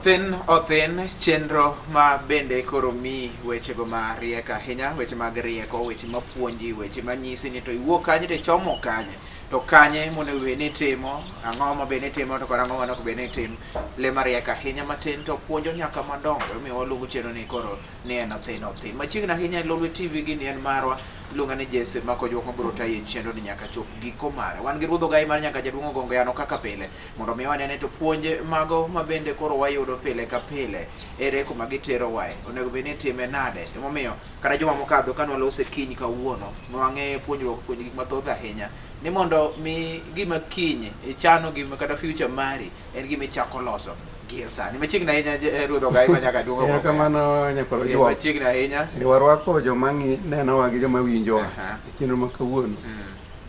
Othin othin chenro ma bende koro mi wechego ma riek ahinya, weche mag rieko, weche mapuonji, weche manyisi ni to iwuok kanye to ichomo kanye, to kanye monego bed ni itimo, ang'o ma bed ni itimo to kod ang'o ma ok bed ni itim. Le mariek ahinya matin to puonjo nyaka madongo, emomiyo waluongo chenro ni koro ni en othin othin. Machiegni ahinya e Lolwe TV gini en marwa, iluonga ni Jesse Makojuok mabiro tayi e chenro ni nyaka chop giko mare. Wan gi ruodh ogai mar nyaka jaduong' Ogongo Yano kaka pile. Mondo mi wanene to puonj mago ma bende koro wayudo pile ka pile, ere kuma giterowae, onego bed ni itime nade. Emomiyo kata juma mokadho kane walose kiny kawuono, nwang'eyo puonjruok puonj gik mathoth ahinya ni mondo mi gima kiny ichano gima kata future mari en gima ichako loso gie sani. Machiegni ahinya ruodh ogai ma nyaka duong' Erokamano nyakwar Ojuok. Machiegni ahinya. Warwako joma nenowa gi joma winjowa e chenro ma kawuono.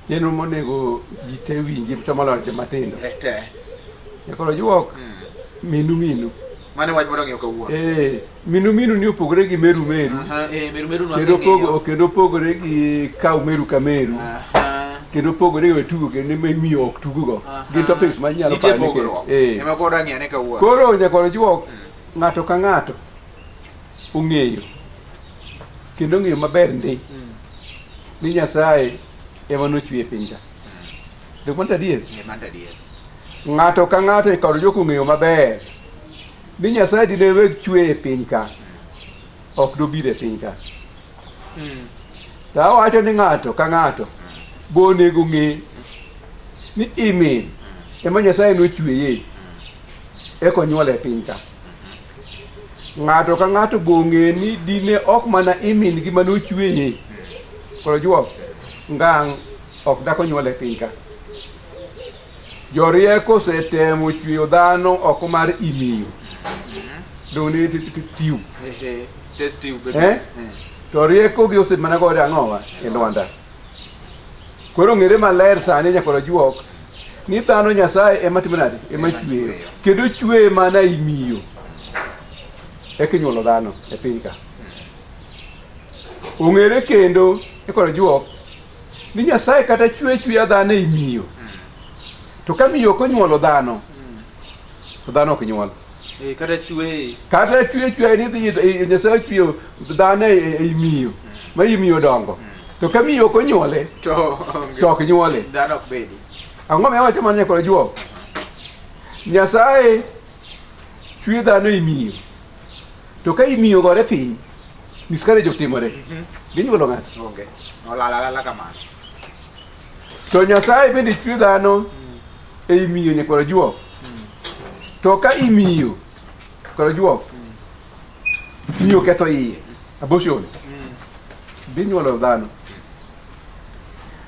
Chenro monego ji te winji to moloyo joma tindo. Eh, te. Nyakwar Ojuok, minu minu. Mano wach moro ng'iyo kawuono. Eh, minu minu ni opogore gi meru meru. Aha, eh, meru meru Kendo nwaseng'iyo. kendo opogore gi kaw meru ka meru. Aha. Kendo opogore gi wetugo kendo miyo ok tugo. Aha. Gin topics ma inyalo Nitie paro ni ke- pogruok. Eh. Ema koro ang'iyane kawuono. Koro nyakwar Ojuok, ng'ato ka ng'ato ong'eyo kendo ong'eyo maber ndi ni Nyasaye ema nochwe piny ka. Dok mano adier? Eh, mano adier. Ng'ato ka ng'ato e kar Ojuok ong'eyo maber ni Nyasaye dine weg chwe e piny ka, ok dobiro e piny ka. To awacho ni ng'ato ka ng'ato bo onego ng'e ni imin ema Nyasaye nochweye eka onyuole e piny ka. Ng'ato ka ng'ato bo ong'e ni dine ok mana imin gi mane ochweye koro Ojuok ngang' ok dak onyuole e piny ka. Jorieko osetemo chweyo dhano oko mar imiyo. Dong' ni tube. Ehe, test tube Eh? babies. Eh. To rieko gi osemana gore ang'owa e lwanda. Koro ng'ere maler sani nyakwar Ojuok ni dhano Nyasaye ema timo nade? Ema Ema chweyo. chweyo. Kendo chweye mana imiyo. Eka inyuolo dhano e piny ka. Ong'ere kendo nyakwar Ojuok ni Nyasaye kata chwe chweya dhano e miyo. To ka miyo ok onyuolo dhano, to dhano ok nyuol. Eh, kata chwe. Kata chwe chwe ni dhi Nyasaye chweyo dhano e miyo, ma i miyo dongo. To ka miyo ok onyuole, To to ok nyuole. Dhano ok bedi. Ang'o miwacho mana nyakwar Ojuok? Nyasaye chwe dhano e miyo. To ka imiyo gore piny, miscarriage otimore. Ginyuolo ng'ato. Onge. Olal alala kamano. To Nyasaye bende chwe dhano e imiyo nyakwar Ojuok. To ka imiyo nyakwar Ojuok, miyo ketho iye, abortion, dhi nyuolo dhano.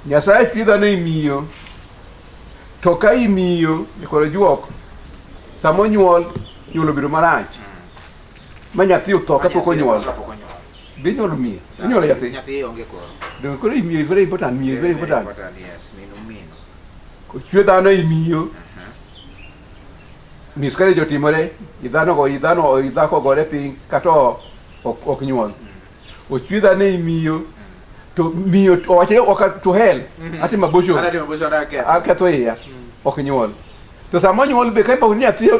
Nyasaye chwe dhano e miyo, to ka imiyo nyakwar Ojuok, sama onyuol, nyuol obedo marach, ma nyathi otho kapok onyuol, Kapok onyuol. dhi nyuolo miyo, inyuolo nyathi. Nyathi onge koro. Donge koro imiyo is very important, miyo is very important. Yes, minu minu. Chwe dhano e miyo, miscarriage otimore, i dhano go, i dhano, i dhako ogore piny kata ok nyuol. Ochwe dhano e miyo, to miyo owacho ni ok to hell, atimo abortion, Ana timo abortion aketho. aketho iya, ok nyuol. To sama onyuol be ka ni nyathi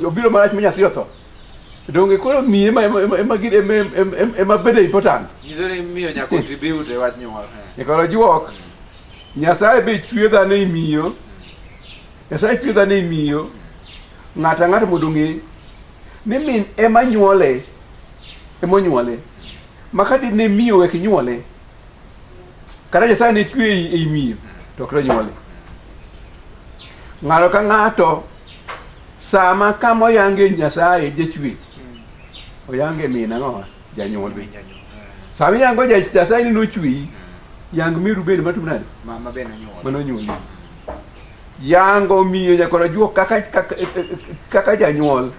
obiro marach ma nyathi otho. Donge koro miyo ema bende important. Nyiso ni miyo nyaka contribute e wach nyuol. Eh. Nyakwar Ojuok, Nyasaye be chweyo dhano e miyo. Nyasaye chweyo dhano e miyo. Ng'ato ang'ato mondo ong'e ni min ema nyuole, ema onyuole. Ma ka dine miyo wek nyuole, kata Nyasaye ne chweyo ei miyo, to ok nonyuole. Ng'ato ka ng'ato sama kama oyange Nyasaye jachwech, oyange min ang'owa? Janyuol be. Min janyuol. Eh. Sama iyango Nyasaye ni nochweyi, yang meru bende matimo nade? Mama be nonyuol. Mano nyuoli. Yango miyo nyakwar Ojuok kaka janyuol.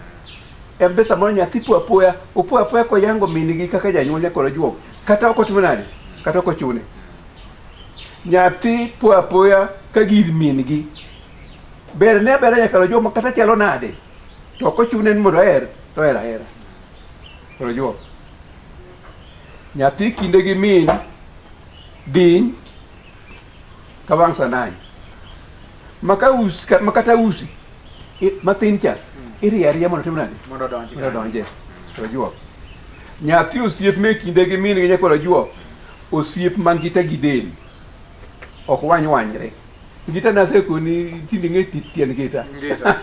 En be samoro nyathi po apoya, opo apoya koyango min gi kaka janyuol nyakwar Ojuok. Kata ok otimo nade? Kata ok ochune. Nyathi po apoya ka gir min gi. Ber ne abera nyakwar Ojuok ma kata chalo nade? To ok ochune ni mondo oher, to ohero ahera. Nyakwar Ojuok. Nyathi kinde gi min diny ka wang' sanany. Maka usi, makata usi mathin cha. Iriyo ariya mondo otim nade? Mondo odonj. Mondo odonje. Ojuok. Nyathi osiep me kinde gi min gi nyakwar ojuok. Osiep ma ngita gi del. Ok wany wanyre. Ngita nasekoni tinde ng'e tiend ngita. Ngita.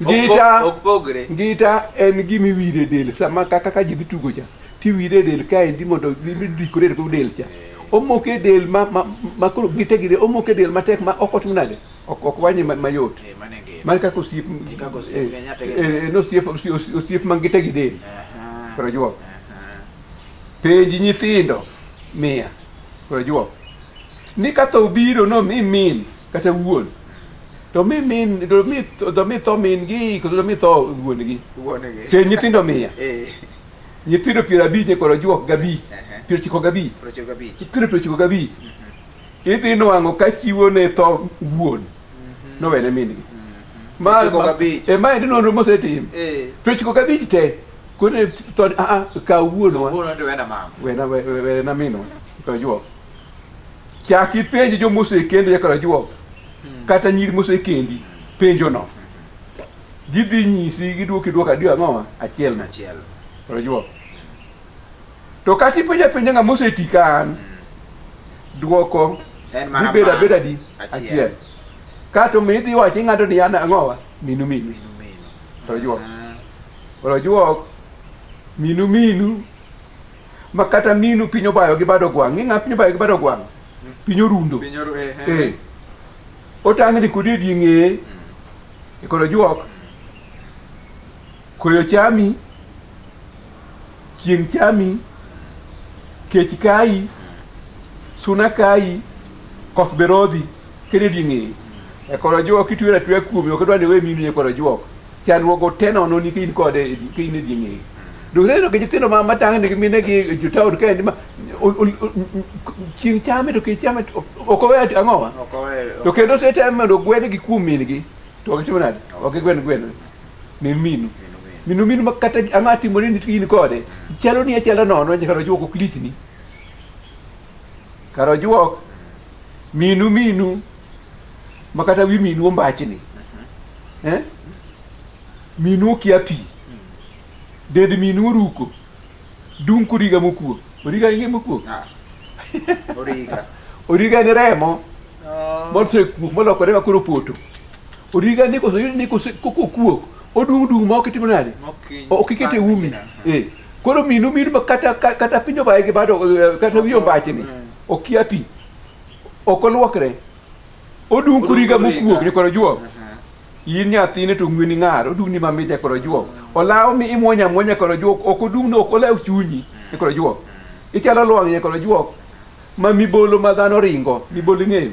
Ngita. Ok pogre. Ngita en gima iwiro e del sama kaka ka ji dhi tugo cha. Tiwire e del kaendi mondo dikore go del cha. Omoko e del ma, ma, ma koro ngita gi del omoko e del matek ma ok otim nade? Ok, ok wanye mayot. Eh, mano e ngita. Mano kaka osiep E kaka osiep, eh, nyathi gi- eh, en osiep osiep ma ngita gi del. Aha. Koro juok. Aha. Penj nyithindo miya. Koro juok. Ni ka tho obiro no mi min kata wuon. To mi min to mi tho min gi koso to mi tho wuon gi. Wuon gi. Penj nyithindo miya. Eh. Nyithindo 50 koro juok gabich. Ehe. 95. 95. Nyithindo 95. Idhi nwang'o ka chiwo ne tho wuon. Nowene min gi. Ma 95. e ma en nonro mosetim. Eh. 95 te. Kone tho a a kaw wuonwa. Wuon to wena mama. Wena wena minwa. Koro juok. Chak ipenj joma osekendo nyaka rajuok. Kata nyiri mosekendi penjo no. Gidhi nyisi gidwoki dwoko adier ang'owa achiel no. Achiel. Rajuok. To kata ipenjo apenja ng'ama oseti ka an, dwoko En mana dhi bedo ma- abeda adi? Achiel. Achiel. Kato mi idhi wacho ing'ado ni an ang'owa? Minu minu. Minu minu. Rajuok. Ah. Rajuok. Minu minu. Ma kata minu piny obayo gi bad ogwang'. Ing'a piny obayo gi bad ogwang'? Piny orundo. Piny oru eh. Eh. Otangni kodi e dieng'eye. E koro juok. Koyo chami. Chieng' chami. Kech kayi. Suna kayi. Koth be rodhi. Kendo e dieng'eye. E koro juok itweyo atweya kuomi ok idwa ni iwe minu e koro juok. Chandruok te nono ni ka in kode ka in e dieng'eye. Donge ineno ka nyithindo ma matangni gi mine gi e town kaendi ma chieng' chame to kech chame to ok owe ang'owa? Ok owe. To kendo osetem mondo ogwen gi kuom min gi to ok gitimo nade? Ok gigwen gwen ne minu. Minu minu. Minu minu ma kata ang'o timore ni in kode chalo ni achalo nono nyaka ojuok ok litni. Kar ojuok minu minu ma kata wi minu ombachni. Eh? Minu okia pi. Dend minu oruko. Dung' koriga mokuok. Origa ing'e mokuok? Ah. Origa. Origa en remo Oh. mosekuok molokore ma koro poto. Origa ni koso ni kose kokuok odung' dung' ma ok itimo nade? Ok ikete e umi. Eh. Koro minu minu ma kata kata piny obaye gi bado kata wiye ombachni. Okia pi. Ok oluokre. Odung' koriga mokuok ni koro juok. In nyathine to ng'weni ng'ar, odung'ni mamit e koro juok. Olaw mi imuonyo amuonya e koro juok, ok odung'ni ok olew chunyi e koro juok. Ichalo lwang'ni e koro juok ma mibolo ma dhano ringo, mibolo ing'eyo?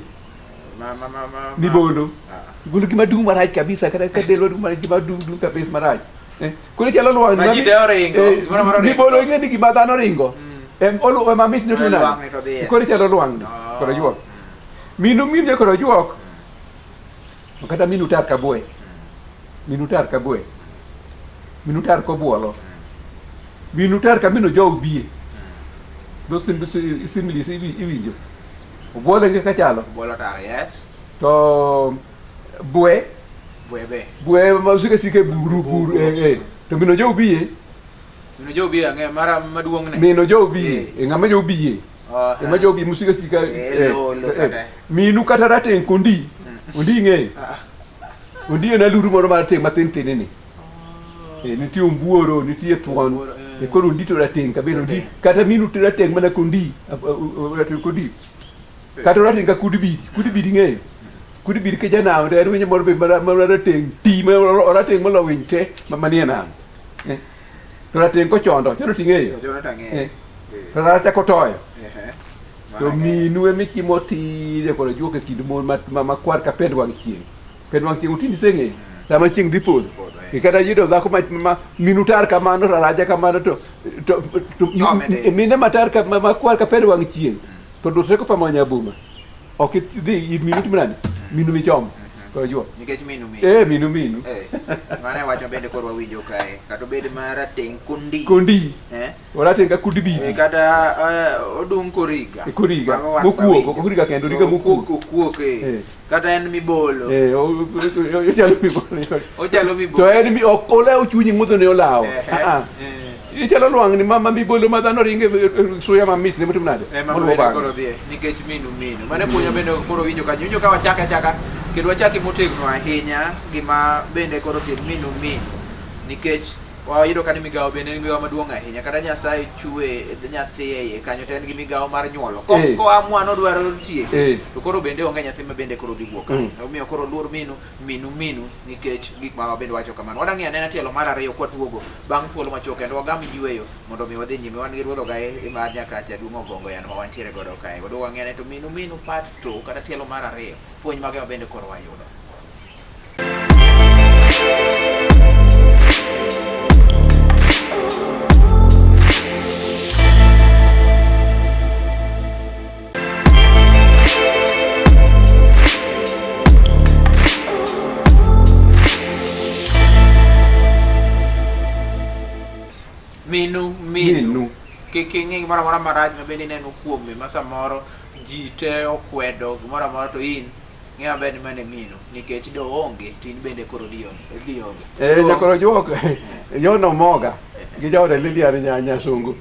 Ma ma ma ma. Mibolo. Ah. Mibolo gima dung' marach kabisa, kata ka del odung' marach, gima dung' dung' kabisa marach. Eh, Koro ichalo lwang'ni Ma ji te oringo, gimoro amora oringo. Mibolo ing'e ni gima dhano ringo. Em olu ema mit ne Ma lwang'ni to dhiye. Koro ichalo lwang'ni, Oh. koro juok. Minu minu e koro juok. Kata minu tar ka bwe. Minu tar ka bwe. Minu tar kobuolo. Minu tar ka mino jow biye. Dho similis iwinjo. Obuolo en kaka chalo. Obuolo tar, yes. To bwe, Bwe be. bwe ma sike sike buru buru eh eh. To mino jow biye. Mino jow biye ang'e mara maduong' ne. Mino jow biye. E ng'ama jow biye. Oh, Ema jow biye musika sika. Eh, lo, lo, sate. Minu kata rateng' kondi. Ondi ing'eyo. Ah. Ondi en aluru moro marateng' mathin thin ni. Eh, nitie ombuoro, nitie thuon. Ombuoro, eh. Eh, koro ondi to rateng' kabisa ondi. Rateng'. Kata minu to rateng' mana kondi. Rateng' kondi. Kata rateng' ka kud bidi. Kud bidi ing'eyo. Kud bidi ka janam to en winyo moro be marateng' ti ma orateng' molo winy te ma manie nam. Eh. To rateng' kochondo, chondo to ing'eyo. Chondo to ang'eyo. Eh. To rach kotoyo. Ehe. To minu emichimo tije kod ojuok e kind mon makwar ka pend wang' chieng'. Pend wang' chieng' otindi iseng'eyo? Sama chieng' dhi podho. Podho, eh. E kata yudo dhako ma minu tar kamano, raraja kamano to to, to Chome de. mine matar ka makwar ka pend wang' chieng' to dusre ko pamonya buma. Ok idhi ir minu timo nade? Minu michomo. Kod ojuok. Nikech minu minu. Eh, minu minu. Eh. Mano e wach ma bende koro wawinjo kae. Kata obed marateng' kondi. Kondi. Eh. Orateng' ka kud bibi. Eh, kata odung' koriga. E, koriga. Mago wach Mokuok, mawinjo. ok origa kendo, origa mokuok. Okuok, eh. Eh. Kata en mibolo. Eh, ochalo mibolo. Ochalo mibolo. To en ok olewo chunyi ng'udho ne olawo. Ehe, Ah, ah. eh. Ichalo lwang'ni ma mibolo ma dhano ringe suya mamit ne motimo nade? Ema Moluwo bende bang'e. koro dhie nikech minu minu. Mano e puonjo bende koro winjo kanyo. Winjo ka wachake achaka kendo wachaki motegno ahinya gima bende koro tim minu minu nikech wayudo ka ni migawo bende en migawo maduong' ahinya kata Nyasaye chwe nyathi e iye kanyo to en gi migawo mar nyuolo. Ko Eh. koa mwana odwaro tieke Eh. to koro bende onge nyathi ma bende koro dhi wuok kanyo. Mm. Omiyo koro luor minu minu minu nikech gik ma bende wacho kamano. Wadang' anena tielo mar ariyo kwaduogo bang' thuolo machuok kendo wagam yueyo mondo mi wadhi nyime. Wan gi ruodh ogaye mar Nyakacha duong' Ogongo yano ma wantiere godo kae. Waduogo wang'i ane to minu minu part 2 kata tielo mar ariyo puonj mage ma bende koro wayudo. Minu minu. Minu. Kik ing'i gimoro amora marach ma bende ineno kuome ma samoro ji te okwedo gimoro amora to in ng'e maber ni mano e minu nikech do onge to in bende koro dionge. Eh, nyakoro juok Yono Moga gi jaode Lilian Nyasungu.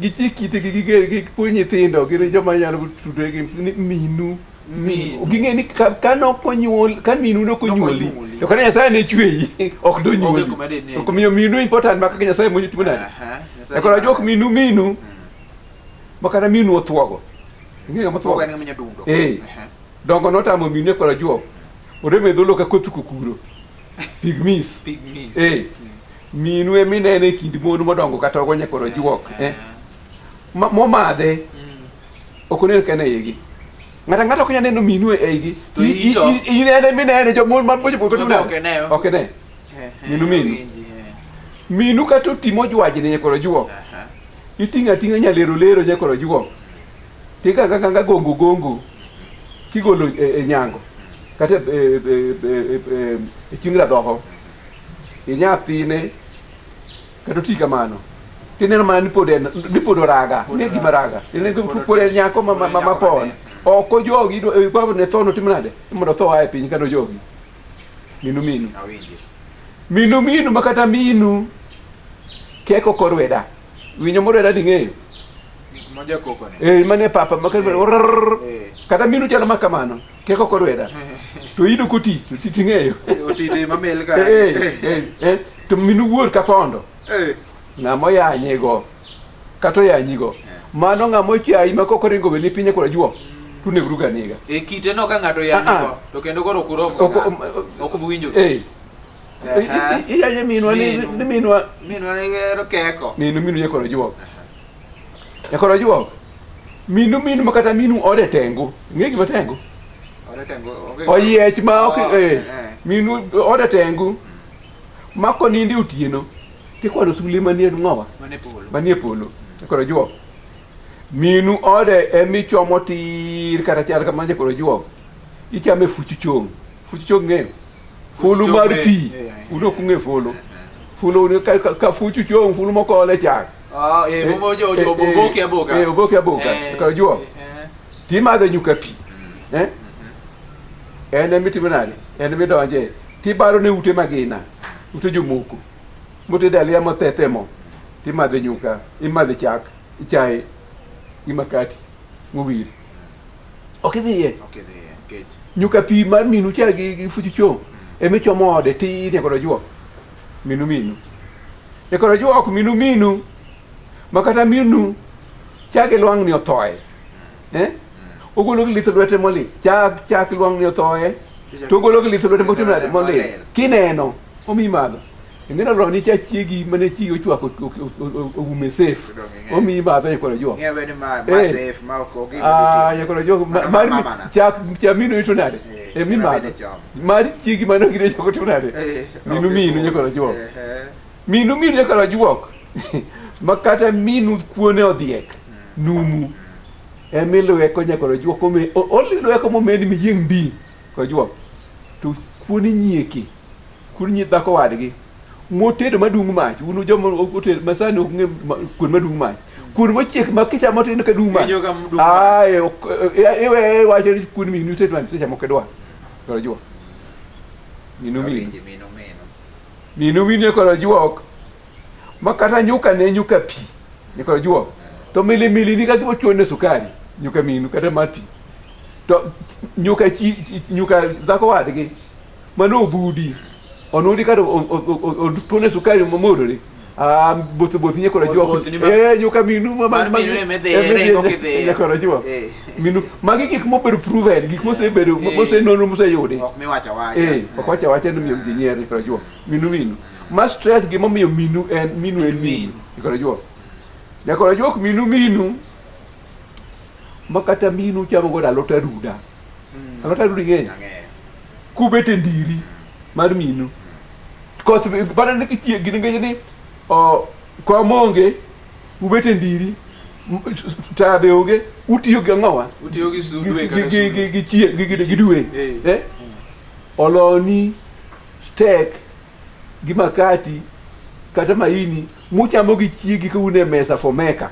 Gichik itgi giger gipuonj nyithindo gin joma nyalo tudore gi ni minu. Minu. Ging'e ni ka nokonyuol ka minu nokonyuoli Nokonyuoli. to kata Nyasaye ne chweyi ok donyuoli. Onge kuma dine. Ok omiyo minu important ma kaka Nyasaye monjo timo nade. Aha, Nyasaye Nyakoro juok minu minu ma kata minu othuogo. Ing'eyo ng'ama Thuogo othuogo? en ng'ama nyadundo. Eh. Aha. Dongo notamo minu e kor ajuok. Oremo e dholo ka koth kokuro. Pygmies. Pygmies. Eh. Minu ema inene e kind mon modongo kata ogo nyakor ojuok. Eh. Momadhe ok onen ka en e igi. Ng'ato ang'ata ok nyal neno minu e igi. To in to? Inene minene jomon mabocho bocho To be ok ine. Ok ine. Minu minu. Winji, eh. Minu kata otimo jwajni nyakor ojuok. Aha. Iting'o ating'a nyalero lero nyakor ojuok. Tiganga ganga gongo gongo. Kigolo e nyango. Kata e chieng' radhoho. Inyathine kata oti kamano. Tineno mana ni pod en ni pod oraga. Pod Ne gima oraga. raga. Tineno Pod pod en nyako ma pod en ma nyako pon. matin. Ok ojogi kwa ne tho notim nade? Mondo otho oa e piny kata ojogi. Minu minu. Awinji. Minu minu ma kata minu keko korweda. Winyo morweda ding'eyo. Moja koko ne. Eh, mane papa ma kata Eh. orrrr. Eh. Kata minu chalo ma kamano. Keko korweda. To ino koti, to ting'eyo. Otite mamel ka. Eh, eh, eh, to minu wuor ka pondo. Eh. Ng'ama oyanyego kata oyanyigo. Mano ng'ama ochayi ma kok oringo weni piny kod ajuok. To onego ruga niga. E kite no ka ng'ato yanyi Ah, ah. go to kendo koro ok urom. Ok- Ok uwinjo. Eh. Aha. Iyanye minwa ni Minu. ni minwa Minwa ne gero keko. minu minu nyakor ajuok. Nyakor ajuok. Minu minu ma kata minu ode tengu. Ing'e gima tengu? Ode tengu. Onge Oyiech ma ok Oh, eh. eh. Minu ode tengu. Ma konindi otieno tikwano sulwe manie ng'owa Mane polo. manie polo. Nyakor ajuok. Minu ode emichomo tir kata chal kamano nyakor ajuok. Ichame fuch chong. Fuch chong ng'eyo? Fulu Fuch mar chong, pi. eh, eh, Un ok ung'e fulu. Fulu ni ka fuch chong, fulu moko ole chak. Ah, eh, momo jo Eh, jo eh, oboke aboka. Eh, oboke aboka. Eh, Nyakor ajuok. eh. Timadho nyuka pi. Eh? En emitimo nade? En emidonje. Tibaro ne ute magina. Ute jomoko. Motedo aliya mothethe mo. Timadho nyuka, imadho chak, chae gi makati mowir. Ok idhiye. Ok idhiye. Nikech Nyuka pi mar minu cha gi fuch chong. Emichomo ode tir nyakor ojuok. Minu minu. Nyakor ojuok minu minu. Ma kata minu chage lwang'ni othoe. Eh? Ogolo gi lith lwete molil. Chak chak lwang'ni othoe. To ogolo gi lith lwete motimo nade molil. Kineno omiyi madho. Ing'eno lwang'ni cha chiegi mane chiegi ochwako oume safe. Omiyi madho nyakor ojuok. Ng'eyo bende ma ma Eh. safe ma ok ogi. Ah, nyakor ojuok Mano mar mamana. chak cha minu ito nade? Eh, E mi ema madho. bende chamo. Mar chiegi mane ok chako timo nade? Eh, Minu ok, minu ok. nyakor ojuok. Eh, eh. Minu minu nyakor ojuok. Ma kata minu kuone odhiek. Numu. Emilweko nyakor ojuok ome olweko momedi miyieng' ndi kojuok. To kuone nyieke. Kuon nyi dhako wadgi. Motedo madung' mach, un joma otedo masani ok ng'e kuon madung' mach. Kuon mochiek ma kichamo to ineno ka dung' mach. Iwinjo ka dung' mach. Aye, iweye iwacho ni kuon minu tedo mach seche moko idwar. Koro juok. Minu minu. Awinji minu minu. Minu minu koro juok. Ma kata nyuka ne nyuka pi. Ni koro juok. To milimili ni kaka ochuone sukari. Nyuka minu kata mar pi. To nyuka chi nyuka dhako wadgi. Mano obudi. Onudi kata otuone sukari momorore. Ah, both both nye koro juok. Both ni ma- Eh, nyuka minu ma Mar minu ema idhiye, ringo kidhiye. Nye koro juok. Eh. Minu magi gik mobedo proven, gik mosebedo Eh. mosenono moseyudi. Ok miwacho awacha. Eh, ok wacha wacha ni miyo ji nyiero koro juok. Minu minu. Ma stress gimomiyo minu en minu en minu. Koro juok. Nyakoro juok minu minu. Ma kata minu chamo godo alot aruda. Alot aruda ing'eyo? Ang'eyo. Kubet e ndiri mar minu. Koth bana ni kitie gini ngeche ni o kom onge ubet e ndiri taya be onge utiyo gi ang'owa Utiyo gi sulwe kata gi sulwe. gi gi chie gi gi gi dwe Eh. eh oloni steak gi makati kata maini muchamo gi chiegi ka un e mesa fomeka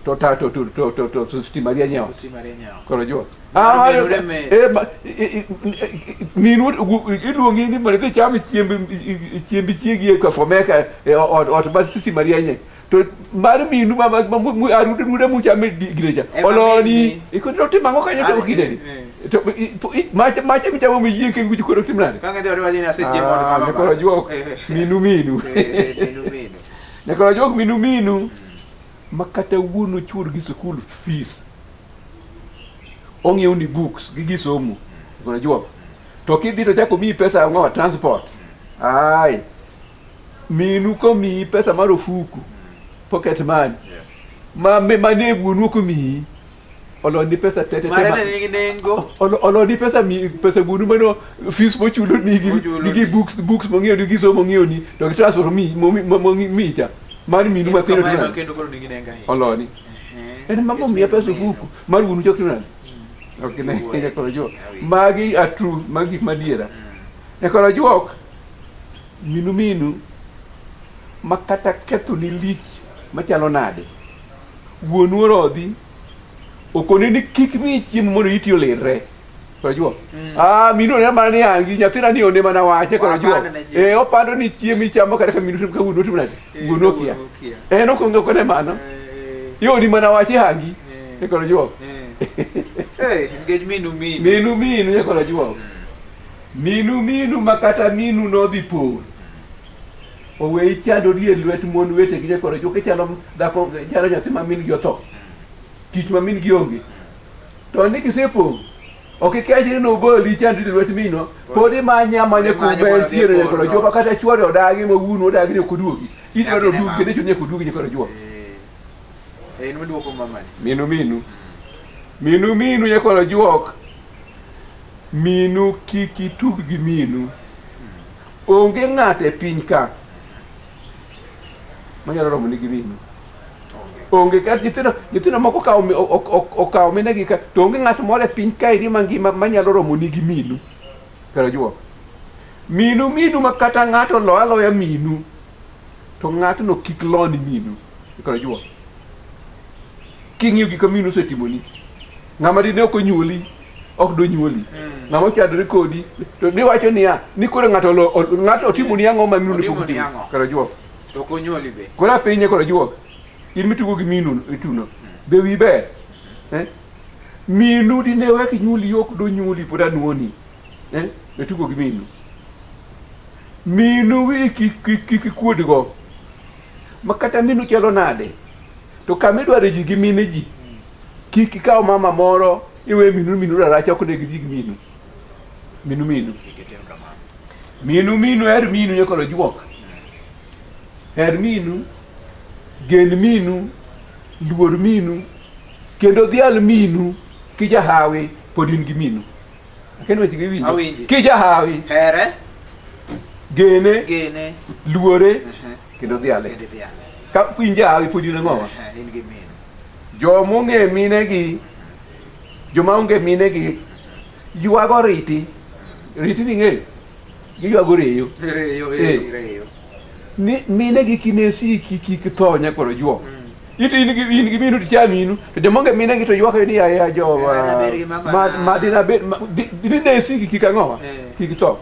to ta to to to to to, to stima rieny e ot Stima rieny e ot. koro juok Mar minu reme. eh, minu iluongi ni mondo idhi cham chiemb chiemb chiegi e kafomeka e ot ot ma stima rienye to mar minu ma ma ma- mu- arude rude muchame gine cha Ema oloni minni. ikono timo ang'o kanyo to Ar- kideni eh. to mache mache michamo miyieng' ke koro tim nade Ka ng'e odwa ni asechiemo od Ah, mama. nyakoro juok Eh. minu minu Eh, minu minu. nyakoro juok minu minu ma kata wuonu chul gi school fees ong'iewo ni books gi gi somo nyakoro juok to kidhi to chako miyi pesa ang'o transport ai minu komiyi pesa mar ofuku pocket money Yes. ma mane wuonu ok omiyi oloni pesa te te te Mare ma- ne nigi nengo. Oloni pesa mi pesa wuonu mano fees mochulo ni gi Mochulo gi- gi ni. books books mong'iewo ni gi somo mong'iewo ni to gi transfer mi mi cha mar minu mathindo Kama ema to kendo koro nigi nengo ahinya. oloni Ehe. en mama omiya pesa ofuku mar wuonu chok nade ok ne Wuoyi. nyakoro juok Awinjo. magi are true magi gik madiera nyakoro juok minu minu ma kata ketho ni lich machalo nade wuonu orodhi okoni ni kik miyi chiemo mondo iti olilre koro juok ah minu oneno mana ni angi nyathina ni one mana wache koro juok Wapando ne ji. eh opando ni chiemo ichamo kata ka minu ka wuonu otimo nade Eh, wuonu okia wuonu okia. en ok onge okone mano Eh, ioni mana wache hangi Eh. koro juok eh. Eh, nikech minu minu. minu minu nyakoro juok minu minu ma kata minu nodhi pol oweyi chandori e lwet mon wetegi nyakoro juok ichalo dhako ichalo nyathi ma min gi otho tich ma min gi onge to ni kisepong' ok ikech ni noboli chandri e lwet minwa pod imanye amanya Imanye kuma mondo odhi entiere e nyakoro pol, juok no. ma kata chwore odagi ma wuonu odagi ni ok oduogi idwaro Nyaka oduogi ne kendo ichuno nyaka oduogi nyakoro juok Eh. En miduoko mamani. minu minu minu minu nyakoro juok minu kik itug gi minu onge ng'ato e piny ka manyalo romo ni gi minu Onge. onge ka nyithindo nyithindo moko okawo okawo minegi ka to onge ng'at moro e piny kaeri mangima manyalo romo ni gi minu kara juok minu minu ma kata ng'ato lo aloya minu to ng'atno kik lo ni minu kara juok king'iyo gik ma minu osetimoni ng'ama dine ok onyuoli ok donyuoli ng'ama ochandore kodi to niwacho niya ni koro ng'ato ng'ato otimoni ang'o ma minu ne pok Otimoni otimo ang'o? kara juok To ok onyuoli be. koro apinye koro juok in mitugo gi minu ituno be wiyi ber eh? minu dine wek nyuoli ok donyuoli pod anuoni eh? Itugo gi minu minu wiyi kik kik kik ikuodgo ma kata minu chalo nade to kama idware ji gi mine ji kik ikaw mama moro iwe minu minu raracha ok onego idhi gi minu minu minu Kik itim kamano. minu minu her minu nyakoro juok her minu gen minu luor minu kendo dhial minu kijahawi pod in gi minu kendo weche gi iwinjo Awinji. kijahawi Here, gene gene, luore ehe, kendo dhiale kendo idhiale. ka in jahawi pod in ang'owa Ehe, in gi minu. jomong'e minegi joma onge minegi ywago riti riti ni ing'eyo Giywago reyo. Reyo, Eh. reyo. Ni mine gi kine siki kik tho nyakwar ojuok. Ito in gi minu to cha minu to joma onge mine gi to ywak ni ya ya jowa. Dina bed gi mama Ma na. ma dina bed ma- dine siki kik ang'owa. Eh. Kik tho.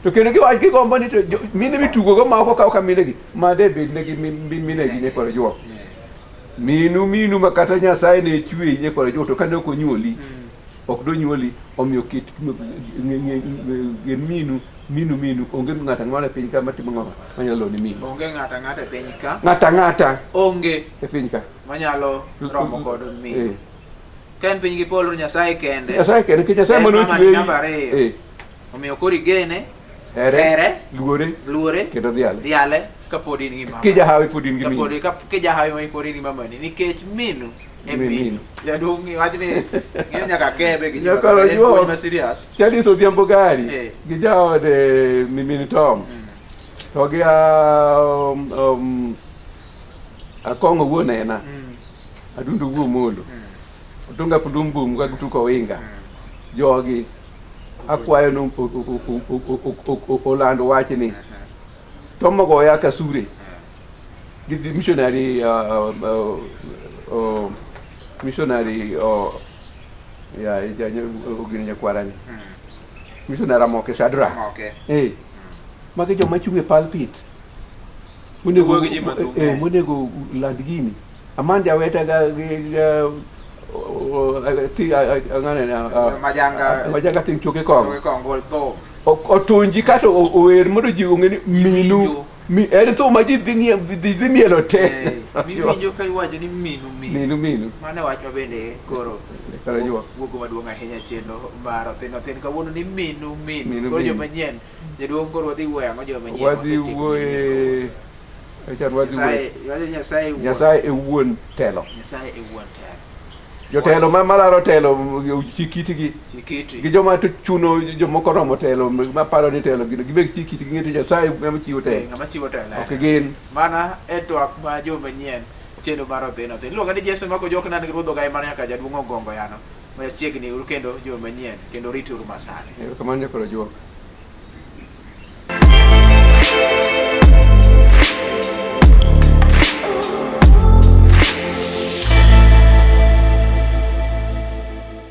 To kendo giwach gigombo ni to mine mitugo go ma ok okaw ka mine gi ma de bed negi mine gi nyakwar ojuok. Minu minu ma kata Nyasaye ne chweyi nyakwar ojuok to kane ok onyuoli ok donyuoli omiyo ket gen minu minu minu onge ng'ato ang'ata e piny ka matimo ng'ama manyalo loni minu Onge ng'ato ang'ata e piny ka. ng'ato ang'ata Onge e piny ka manyalo romo kod minu. Eh. Ka en piny gi polo Nyasaye kende. Nyasaye kende nikech Nyasaye En mane mama ni ochweyi namba ariyo. eh, Omiyo koro igene, here Here. luore luore, kendo dhiale dhiale kapod in gi mama. kijahawi pod in gi Kapod minu ka kijahawi ma pod in gi mamani nikech minu e Mi- minu. minu. Jaduong' wach ni ng'eyo nyaka kebe gi ji Nyaka mang'eny, en ojuok. puonj ma serious. Chadis Odhiambo Gari Eh. gi jaode min Tom to gi Akong'o wuon Ena Adundo wuo Molo Otunga Pundum Bum ka gituko Winga jogi akwayo ni oland wachni Tom ogoya Kasure gi missionary missionary ya ogino nyakwarani missionary Amoke Shadrach Okay. eh magi joma chung' e pulpit monego Wuoyo gi ji maduong' eh, monego land gini aman jaweta ga gi Majanga- majanga ting choke kong'o Choke kong'o gol thum. Otunji kata ower mondo ji ong'e ni minu Winjo. mi, en thum ma ji dhi mielo te Eh, miwinjo ka iwacho ni minu minu. minu minu Mano e wach ma bende koro Kara juok. wuogo maduong' ahinya e chenro mar Othin Othin kawuono ni minu minu. Minu, Koro minu. joma nyien, jaduong' koro wadhi wuoyo ang'o joma nyien? wadhi Wasetieko wuoye chan wadhi Nyasaye, wuoye iwacho Nyasaye wuon. Nyasaye e wuon telo Nyasaye e wuon telo. jotelo ma malaro telo chik itgi Chikiti. gi joma to chuno jomoko romo telo ma paro ni telo gino gibed chik itgi ng'e to Nyasaye ema chiwo Eh, telo ng'ama chiwo telo. ok gin Mana e twak ma joma nyien chenro mar Othin Othin. Iluonga ni Jason Mako Jok nan gi ruodh ogaye mana nyaka jaduong' Ogongo yano. Machiegni uru kendo joma nyien kendo rituru masani. Erokamano nyakwar Ojuok.